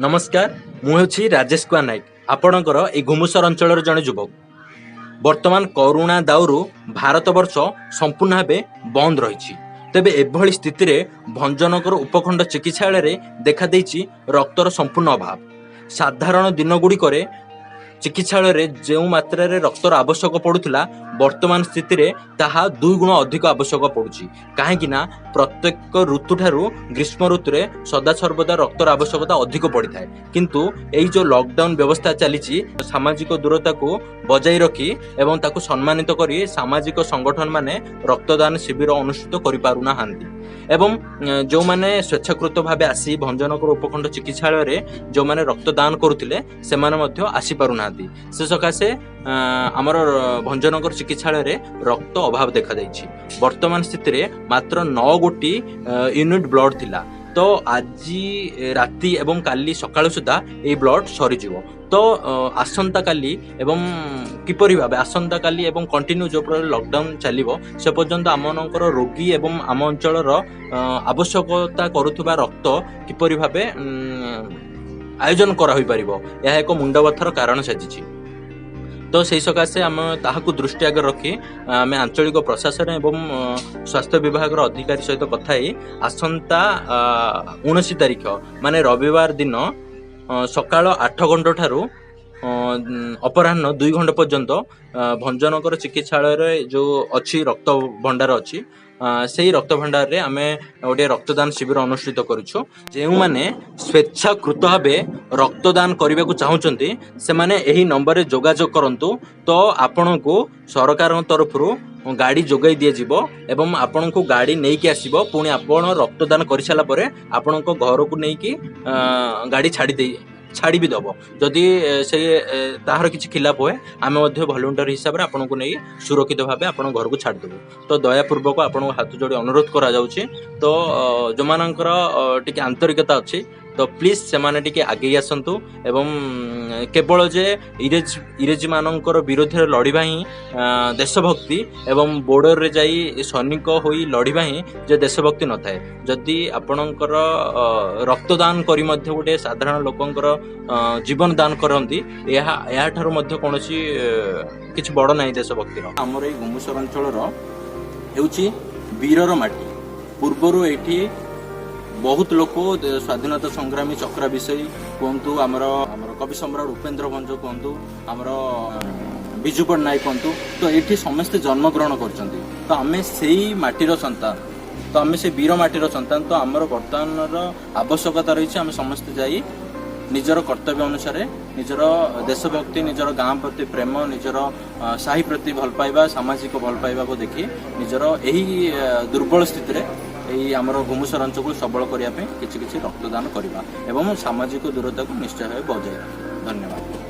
ନମସ୍କାର, ମୁଁ ହେଉଛି ରାଜେଶ କୁମାର ନାୟକ, ଆପଣଙ୍କର ଏଇ ଘୁମୁସର ଅଞ୍ଚଳର ଜଣେ ଯୁବକ। ବର୍ତ୍ତମାନ କରୋନା ଦାଉରୁ ଭାରତବର୍ଷ ସମ୍ପୂର୍ଣ୍ଣ ଭାବେ ବନ୍ଦ ରହିଛି। ତେବେ ଏଭଳି ସ୍ଥିତିରେ ଭଞ୍ଜନଗର ଉପଖଣ୍ଡ ଚିକିତ୍ସାଳୟରେ ଦେଖାଦେଇଛି ରକ୍ତର ସମ୍ପୂର୍ଣ୍ଣ ଅଭାବ। ସାଧାରଣ ଦିନଗୁଡ଼ିକରେ ଚିକିତ୍ସାଳୟରେ ଯେଉଁ ମାତ୍ରାରେ ରକ୍ତର ଆବଶ୍ୟକ ପଡ଼ୁଥିଲା, ବର୍ତ୍ତମାନ ସ୍ଥିତିରେ ତାହା ଦୁଇ ଗୁଣ ଅଧିକ ଆବଶ୍ୟକ ପଡ଼ୁଛି। କାହିଁକି ନା ପ୍ରତ୍ୟେକ ଋତୁଠାରୁ ଗ୍ରୀଷ୍ମ ଋତୁରେ ସଦାସର୍ବଦା ରକ୍ତର ଆବଶ୍ୟକତା ଅଧିକ ପଡ଼ିଥାଏ। କିନ୍ତୁ ଏଇ ଯେଉଁ ଲକଡାଉନ ବ୍ୟବସ୍ଥା ଚାଲିଛି, ସାମାଜିକ ଦୂରତାକୁ ବଜାଇ ରଖି ଏବଂ ତାକୁ ସମ୍ମାନିତ କରି ସାମାଜିକ ସଂଗଠନ ମାନେ ରକ୍ତଦାନ ଶିବିର ଅନୁଷ୍ଠିତ କରିପାରୁନାହାନ୍ତି ଏବଂ ଯେଉଁମାନେ ସ୍ୱେଚ୍ଛାକୃତ ଭାବେ ଆସି ଭଞ୍ଜନଗର ଉପଖଣ୍ଡ ଚିକିତ୍ସାଳୟରେ ଯେଉଁମାନେ ରକ୍ତଦାନ କରୁଥିଲେ, ସେମାନେ ମଧ୍ୟ ଆସିପାରୁନାହାନ୍ତି। ସେ ସକାଶେ ଆମର ଭଞ୍ଜନଗର ଚିକିତ୍ସାଳୟରେ ରକ୍ତ ଅଭାବ ଦେଖାଯାଇଛି। ବର୍ତ୍ତମାନ ସ୍ଥିତିରେ ମାତ୍ର 9 ଗୋଟି ୟୁନିଟ୍ ବ୍ଲଡ୍ ଥିଲା। ତ ଆଜି ରାତି ଏବଂ କାଲି ସକାଳ ସୁଦ୍ଧା ଏଇ ବ୍ଲଡ୍ ସରିଯିବ। ତ ଆସନ୍ତାକାଲି ଏବଂ କିପରି ଭାବେ ଆସନ୍ତାକାଲି ଏବଂ କଣ୍ଟିନ୍ୟୁ ଯେଉଁ ପ୍ରକାର ଲକଡାଉନ ଚାଲିବ, ସେ ପର୍ଯ୍ୟନ୍ତ ଆମମାନଙ୍କର ରୋଗୀ ଏବଂ ଆମ ଅଞ୍ଚଳର ଆବଶ୍ୟକତା କରୁଥିବା ରକ୍ତ କିପରି ଭାବେ ଆୟୋଜନ କରାହୋଇପାରିବ, ଏହା ଏକ ମୁଣ୍ଡବଥାର କାରଣ ସାଜିଛି। ତ ସେଇ ସକାଶେ ଆମେ ତାହାକୁ ଦୃଷ୍ଟି ଆଗରେ ରଖି ଆମେ ଆଞ୍ଚଳିକ ପ୍ରଶାସନ ଏବଂ ସ୍ୱାସ୍ଥ୍ୟ ବିଭାଗର ଅଧିକାରୀ ସହିତ କଥା ହେଇ ଆସନ୍ତା 19 ତାରିଖ, ମାନେ ରବିବାର ଦିନ ସକାଳ 8 ଘଣ୍ଟା ଠାରୁ ଅପରାହ୍ନ 2 ଘଣ୍ଟା ପର୍ଯ୍ୟନ୍ତ ଭଞ୍ଜନଗର ଚିକିତ୍ସାଳୟରେ ଯେଉଁ ଅଛି ରକ୍ତ ଭଣ୍ଡାର ଅଛି, ସେଇ ରକ୍ତ ଭଣ୍ଡାରରେ ଆମେ ଗୋଟିଏ ରକ୍ତଦାନ ଶିବିର ଅନୁଷ୍ଠିତ କରୁଛୁ। ଯେଉଁମାନେ ସ୍ୱେଚ୍ଛାକୃତ ଭାବେ ରକ୍ତଦାନ କରିବାକୁ ଚାହୁଁଛନ୍ତି, ସେମାନେ ଏହି ନମ୍ବରରେ ଯୋଗାଯୋଗ କରନ୍ତୁ। ତ ଆପଣଙ୍କୁ ସରକାରଙ୍କ ତରଫରୁ ଗାଡ଼ି ଯୋଗାଇ ଦିଆଯିବ ଏବଂ ଆପଣଙ୍କୁ ଗାଡ଼ି ନେଇକି ଆସିବ। ପୁଣି ଆପଣ ରକ୍ତଦାନ କରିସାରିଲା ପରେ ଆପଣଙ୍କ ଘରକୁ ନେଇକି ଗାଡ଼ି ଛାଡ଼ି ବି ଦେବ। ଯଦି ସେ ତାହାର କିଛି ଖିଲାପ ହୁଏ, ଆମେ ମଧ୍ୟ ଭଲେଣ୍ଟିୟର ହିସାବରେ ଆପଣଙ୍କୁ ନେଇ ସୁରକ୍ଷିତ ଭାବେ ଆପଣଙ୍କ ଘରକୁ ଛାଡ଼ିଦେବୁ। ତ ଦୟାପୂର୍ବକ ଆପଣଙ୍କୁ ହାତ ଯୋଡ଼ି ଅନୁରୋଧ କରାଯାଉଛି, ତ ଯେଉଁମାନଙ୍କର ଟିକେ ଆନ୍ତରିକତା ଅଛି, ତ ପ୍ଲିଜ୍ ସେମାନେ ଟିକେ ଆଗେଇ ଆସନ୍ତୁ। ଏବଂ କେବଳ ଯେ ଇଂରେଜମାନଙ୍କର ବିରୋଧରେ ଲଢ଼ିବା ହିଁ ଦେଶଭକ୍ତି ଏବଂ ବୋର୍ଡରରେ ଯାଇ ସୈନିକ ହୋଇ ଲଢ଼ିବା ହିଁ ଯେ ଦେଶଭକ୍ତି ନଥାଏ, ଯଦି ଆପଣଙ୍କର ରକ୍ତଦାନ କରି ମଧ୍ୟ ଗୋଟେ ସାଧାରଣ ଲୋକଙ୍କର ଜୀବନ ଦାନ କରନ୍ତି, ଏହାଠାରୁ ମଧ୍ୟ କୌଣସି କିଛି ବଡ଼ ନାହିଁ ଦେଶଭକ୍ତିର। ଆମର ଏଇ ଘୁମୁସର ଅଞ୍ଚଳର ହେଉଛି ବୀରର ମାଟି। ପୂର୍ବରୁ ଏଇଠି ବହୁତ ଲୋକ ସ୍ୱାଧୀନତା ସଂଗ୍ରାମୀ ଚକ୍ରା ବିଷୟୀ କୁହନ୍ତୁ, ଆମର କବି ସମ୍ରାଟ ଉପେନ୍ଦ୍ର ଭଞ୍ଜ କୁହନ୍ତୁ, ଆମର ବିଜୁ ପଟ୍ଟନାୟକ କୁହନ୍ତୁ, ତ ଏଇଠି ସମସ୍ତେ ଜନ୍ମଗ୍ରହଣ କରିଛନ୍ତି। ତ ଆମେ ସେଇ ମାଟିର ସନ୍ତାନ, ତ ଆମେ ସେ ବୀର ମାଟିର ସନ୍ତାନ। ତ ଆମର ବର୍ତ୍ତମାନର ଆବଶ୍ୟକତା ରହିଛି, ଆମେ ସମସ୍ତେ ଯାଇ ନିଜର କର୍ତ୍ତବ୍ୟ ଅନୁସାରେ ନିଜର ଦେଶଭକ୍ତି, ନିଜର ଗାଁ ପ୍ରତି ପ୍ରେମ, ନିଜର ସାହି ପ୍ରତି ଭଲ ପାଇବା, ସାମାଜିକ ଭଲ ପାଇବାକୁ ଦେଖି ନିଜର ଏହି ଦୁର୍ବଳ ସ୍ଥିତିରେ ଏଇ ଆମର ଘୁମୁସର ଅଞ୍ଚଳକୁ ସବଳ କରିବା ପାଇଁ କିଛି କିଛି ରକ୍ତଦାନ କରିବା ଏବଂ ସାମାଜିକ ଦୂରତାକୁ ନିଶ୍ଚୟ ଭାବେ ବଜାୟ ରଖିବା। ଧନ୍ୟବାଦ।